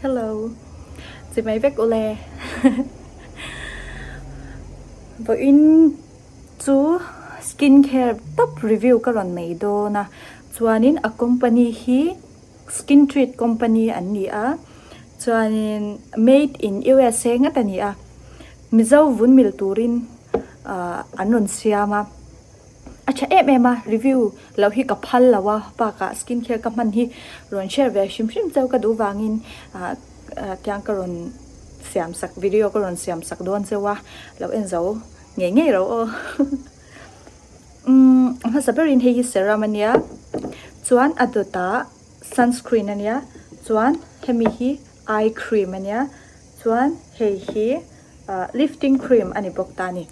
Hello. Chimei vek ule. Vawiin chu skin care top review ka rawn nei dawn a. Chuanin a company hi Skin Treat company an ni a. Chuanin made in USA ngat a ni a. Mizo vun mil turin an rawn siam a. A tha em em a, review loh hi ka phal lo a, bakah skin care ka hman hi rawn share ve hrim hrim cheu ka duh vangin ah tiang ka rawn siam sak video ka rawn siam sak dawn cheu a, lo en zo ngei ngei ro aw. Umm a hmasa berin hei hi serum a nia chuan a dawtah sunscreen a nia chuan hemi hi eye cream a nia chuan hei hi ah lifting cream a ni bawk ta a ni.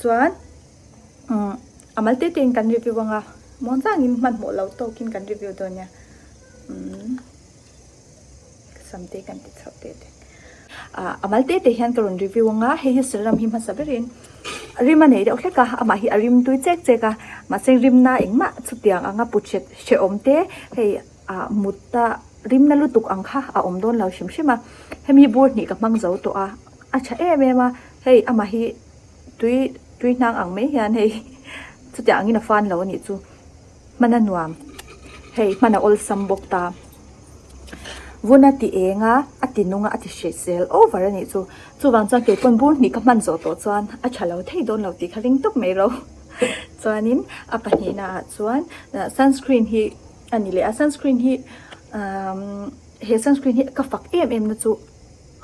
Chuan umm a mal te tein kan review anga muang changin hmanhmawh lo tawkin kan review dawn nia umm ka sam te kan ti chhoh teh teh ah a mal te te hian ka rawn review anga hei hi serum hi hmasa berin rim a nei deuh hlek a amah hi a rim tui chek chek a mahse rimna engmah chutiang anga put hret hrehawm te hei ah mut a rimna lutuk ang kha a awm dawn lo hrim hrim a hemi hi bur hnih ka hmang zo tawh a a tha em em a hei amah hi tui tui hnang ang mai hian hei chutiang angin a fan lo a nih chu hman a nuam hei hman a awlsam bawk ta vun a ti eng a a ti nung a a ti hre zel over a nih chu chuvang chuan kei pawn bur hnih ka hman zawh tawh chuan a tha lo thei dawn lo tih kha ring tawp mai ro chuanin a pahnihna ah chuan sunscreen hi a ni leh a sunscreen hi umm he sunscreen hi ka fak em em na chu.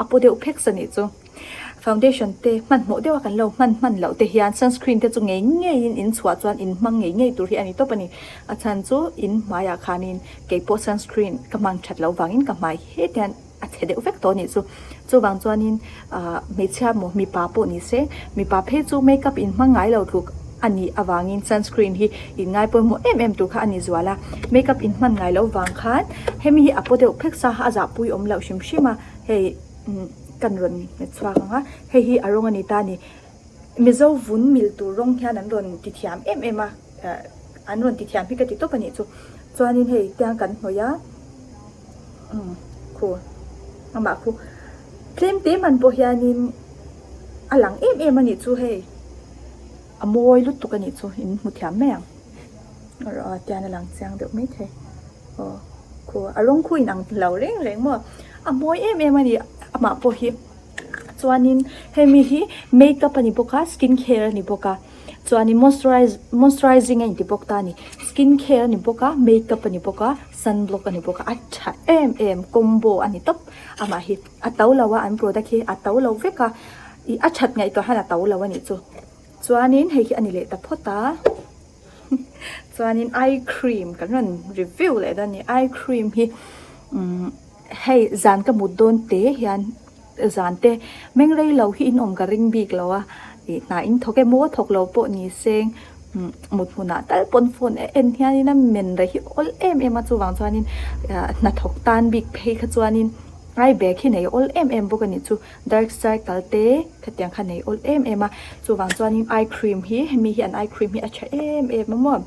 A paw deuh phek sa nih chu. Foundation te hmanhmawh deuha kan lo hman hman loh te hian sunscreen te chu ngei ngeiin in chhuah chuan in hmang ngei ngei tur hi a ni tawp a ni. A chhan chu in hmaiah khanin keipawh sunscreen ka hmang that loh vangin ka hmai het hian a chhe deuh vek tawh a nih chu. Chuvang chuanin ah hmeichhia maw mipa pawh ni se mipa phei chu makeup in hmang ngai lo tluk a nih avangin sunscreen hi in ngai pawimawh em em tur kha a ni zual a. Makeup in hman ngai loh vang khan hemi hi a paw deuh phek sa a zahpui awm loh hrim hrim a. Hei kan rawn hmet chhuak ang a, hei hi a rawng a ni ta a ni. Mizo vun mil tur rawng hian an rawn ti thiam em em a, an rawn ti thiam hi ka ti tawp a nih chu. Chuanin hei tiang kan hnawih a, umm khu amah khu tlem te man pawh hianin a lang em em a nih chu hei. A mawi lutuk a nih chu in hmu thiam mai ang. Tian a lang chiang deuh maithei. Aw khu a rawng khu in ang lo reng reng maw a mawi em em a ni amah pawh hi chuanin hemi hi makeup a ni bawk a skin care a ni bawk a chuanin moisturize moisturizing a inti bawk ta a ni skin care a ni bawk a makeup a ni bawk a sunblock a ni bawk a a tha em em combo a ni tawp amah hi a to lo a an product hi a to lo vek a ih a that ngaihtuah hian a to lo a nih chu chuanin hei hi a ni leh ta phawt a. Chuanin eye cream kan rawn review leh dawn a ni eye cream hi umm hei zan ka mut dawn te hian zan te meng rei lo hi in awm ka ring bik lo a ih hna in thawk emaw thawk lo pawh ni seng umm mut hmunah tal pawn phone a en hianin a men rei hi awl em em a chuvang chuanin ah hnathawk tan bik phei kha chuanin eye bag hi nei awl em em bawk a nih chu. Dark circle te khatiang kha nei awl em em a chuvang chuanin eye cream hi hemi hi an eye cream hi a tha em em a maw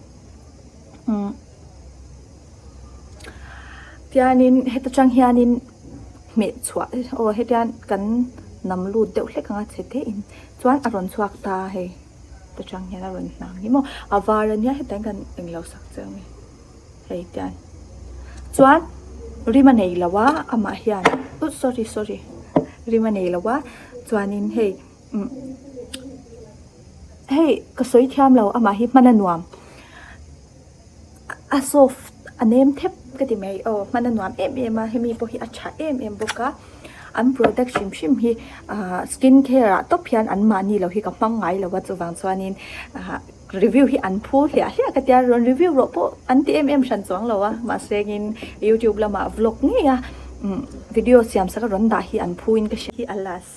umm tianin heta tang hianin hmeh chhuah aw hetiang kan nam lut deuh hlek ang a chhe te in chuan a rawn chhuak ta hei heta tang hian a rawn hnang hi maw a var ania hetah hian kan englo sak chiang a ni. Hei tian chuan rim a nei lo a amah hian uh sorry sorry rim a nei lo a chuanin hei umm hei ka sawi thiam lo amah hi hman a nuam a soft a nem thep ka ti mai aw hman a nuam em em a hemi pawh hi a tha em em bawk a an product hrim hrim hi ah skin care ah tawp hian an mahni lo hi ka hmang ngai lo a chuvang chuanin ah. Review hi an phu hliah hliah ka tia rawn review rawh pawh an ti em em hran chuang lo a mahse engin youtube lamah vlog ngei a video siam sak a rawn dah hi an phu in ka hria hi a last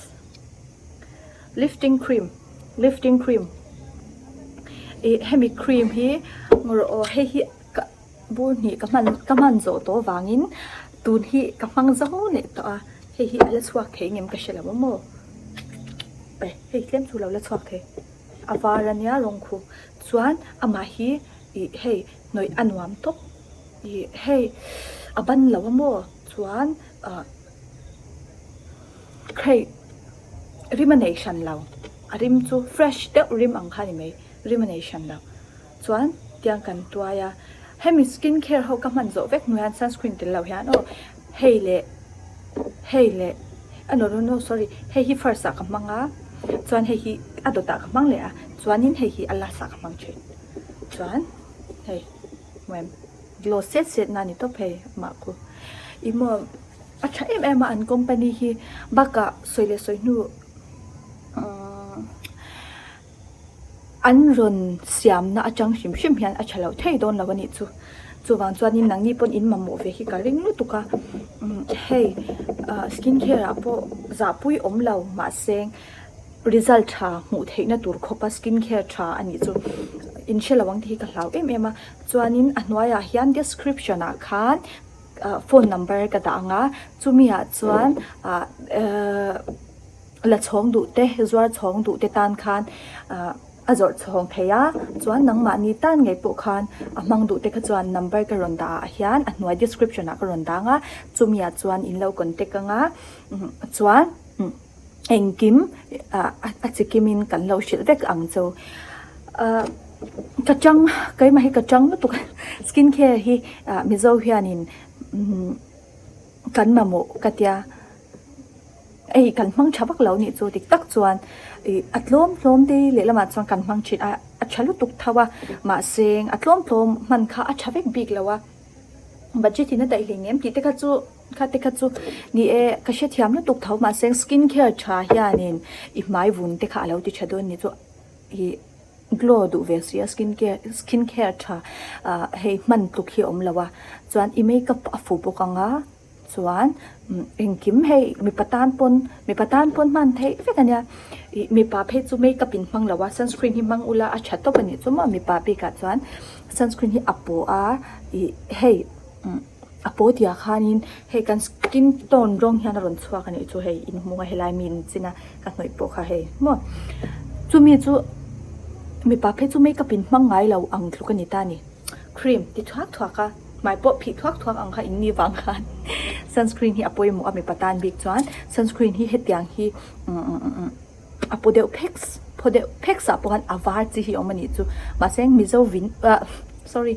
lifting cream lifting cream ih hemi cream hi rawh aw hei hi ka bur hnih ka hman ka hman zawh tawh avangin tun hi ka hmang zo leh tawh a hei hi a la chhuak thei ngem ka hre lo a maw hei tlem chu lo la chhuak thei. A var a nia rawng khu chuan amah hi ih hei hnawih a nuam tawp ih hei a ban lo a maw chuan ah. Hei rim a nei hran lo a rim chu fresh deuh rim ang kha a ni mai rim a nei hran lo chuan tiang kan tuai a hemi skin care ho ka hman zawh vek hnu hian sunscreen tel lo hian aw hei leh hei leh a no no no sorry hei hi first ah ka hmang a chuan hei hi a dawt ah ka hmang leh a chuanin hei hi a last ah ka hmang thin chuan hei hmuh em glow set set na a ni tawp hei mah khu ih maw. A tha em em a an company hi bakah sawi leh sawi hnu umm an rawn siamna atang hrim hrim hian a tha lo thei dawn lo a nih chu chuvang chuanin nangni pawn in mamawh ve hi ka ring lutuk a umm hei ah skin care ah pawh zahpui awm lo mahse result tha hmuh theihna tur khawpa skin care tha a nih chu in hre lo ang tih hi ka hlau em em a chuanin a hnuaiah hian description ah khan. ah phone number ka dah ang a chumi ah chuan ah ehh la chhawng duh te zuar chhawng duh te tan khan ah a zawrh chhawng thei a chuan nangmahni tan ngei pawh khan a hmang duh te kha chuan number ka rawn dah ah hian a hnuai description ah ka rawn dang a chumi ah chuan in lo contact ang a chuan engkim ah a chi kim in kan lo hrilh vek ang chu ah ka chang keimah hi ka chang lutuk a skin care hi ah mizo hianin umm kan mamawh ka tia hei kan hmang tha vak lo nih chu dik tak chuan ih a tlawm tlawm te lehlamah chuan kan hmang thin a a tha lutuk tho a mahse a tlawm tlawm hman kha a tha vek bik lo a budget in a daih hlei nem tih te kha chu. Kha te kha chu ni e, ka hrethiam lutuk tho mahse skin care tha hianin i hmai vun te kha a lo ti tha dawn ni chu ih glow duh ve si a skin care skin care tha ah hei hman tluk hi a awm lo a chuan i makeup a fu bawk ang a chuan engkim hei mipa tan pawn mipa tan pawn hman theih vek a nia ih mipa phei chu makeup in hmang lo a sunscreen hi hmang ula a tha tawp a nih chu maw mipa bikah chuan sunscreen hi a pawh a ih hei. A paw tihah khanin hei kan skin tone rawng hian a rawn chhuak a nih chu hei inhmung a helai mi in chin a ka hnawih pawh kha hei maw chumi chu mipa phei chu makeup in hmang ngai lo ang tluk a ni ta a ni cream ti thuak thuak a hmai pawh phih thuak thuak ang kha in ni vang khan sunscreen hi a pawimawh a mipa tan bik chuan sunscreen hi hetiang hi umm a paw deuh phek phaw deuh phek ah pawh khan a var chi hi a awm a nih chu mahse mizo vin ah sorry.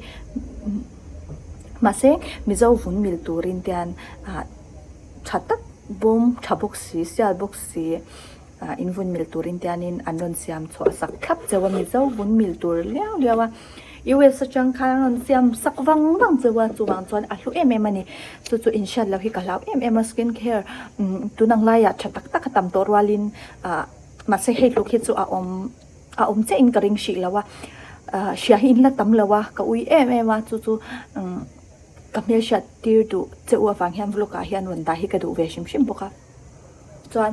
Mahse, Mizo vun mil turin tian ah tha tak bawm tha bawk si, sial bawk si ah in vun mil turin tianin an rawn siam chhuah sak thlap cheu a, Mizo vun mil tur liau liau a US atang khan an rawn siam sak vang vang cheu a, chuvang chuan a hlu em em a ni. Chu chu inhriat loh hi ka hlau em em a, skin care umm tun ang laiah tha tak tak a tam tawh rualin ah mahse hei tluk hi chu a awm. A awm chiah in ka ring hrih lo a, ah hria hi in la tam lo a, ka ui em em a, chu chu umm ka hmelhriat tir duh che u avang hian vlog ah hian rawn dah hi ka duh ve hrim hrim bawk a. Chuan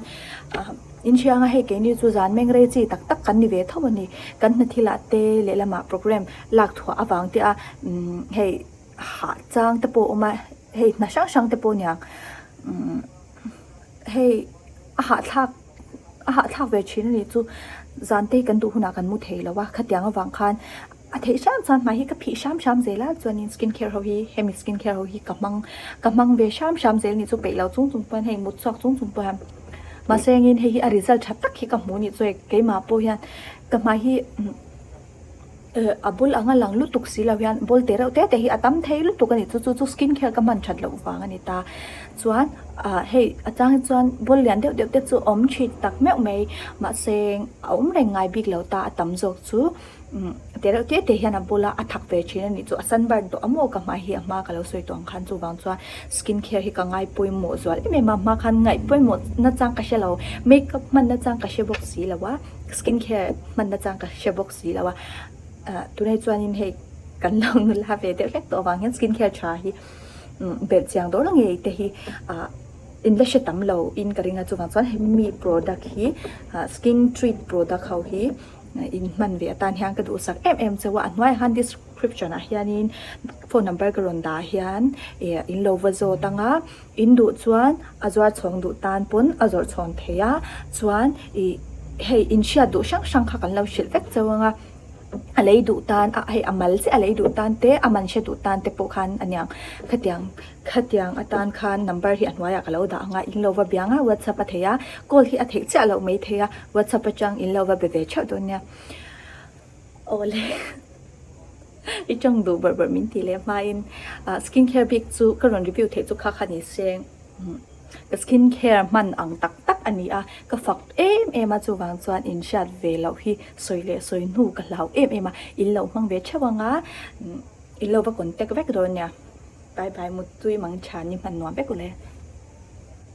ah in hria anga hei keini chu zan meng rei chi tak tak kan ni ve tho a ni, kan hna thil ah te lehlamah programme lak thuah avang te a umm hei hah chang te pawh a awm a, hei hna hrang hrang te pawh a niang umm hei a hahthlak. A hahthlak ve thin a nih chu zan te hi kan duh hunah kan mu thei lo a, khatiang avang khan a theih hram chuan hmai hi ka phih hram hram zel a, chuanin skin care ho hi hemi skin care ho hi ka hmang ka hmang ve hram hram zel a nih chu peih lo chung chung pawhin hei mut chhuak chung chung pawh hian mahse engin hei hi a result tha tak hi ka hmu a nih chu hei keimah pawh hian ka hmai hi. A bul anga lang lutuk si lo hian ball te reuh te te hi a tam thei lutuk a ni chu chu chu skin care ka hman that loh vang a ni ta chuan ah hei a chang hi chuan ball lian deuh deuh te chu awm thin tak meuh mai mahse a awm reng ngai bik lo ta a tam zawk chu umm te reuh te te hian a bula a thak ve thin a nih chu a sunburn tawh a maw ka hmai hi a hma ka lo sawi tawh ang khan chuvang chuan skin care hi ka ngai pawimawh zual em em a hma khan ngaih pawimawh nachang ka hre lo makeup hman nachang ka hre bawk si lo a skin care hman nachang ka hre bawk. si lo a ah tunah hi chuanin hei kan lo nula ve deuh hlek tawh avang hian skin care tha hi belh chiang dawn ngei te hi ah in la hre tam lo in ka ring a chuvang chuan hemi product hi ah skin treat product ho hi in hman ve atan hian ka duhsak em em cheu a a hnuaiah khan description ah hianin phone number ka rawn dah hian ih in lo va zawt ang a in duh chuan a zuar chhawng duh tan pawn a zawrh chhawn thei a chuan ih hei in hriat duh hrang hrang kha kan lo hrilh vek cheu ang a. A lei duh tan a hei a mal chiah a lei duh tan te a man hre duh tan te pawh khan aniang khatiang khatiang atan khan number hi a hnuaiah ka lo dah ang a in lo va biang a whatsapp a theih a call hi a theih chiah loh mai thei a whatsapp atang in lo va be ve theuh dawn nia awle i tawng duh bawrh bawrh min tih leh hmain ah skin care bik chu ka rawn review theih chu kha kha ni se. Ka skin care hman ang tak tak a ni a, ka fak em em a chuvang chuan in hriat ve loh hi sawi leh sawi hnu ka hlau em em a, in lo hmang ve theuh ang a, in lo va contact vek dawn nia. Bye bye Muttui Mangchhani hman nuam vek ule.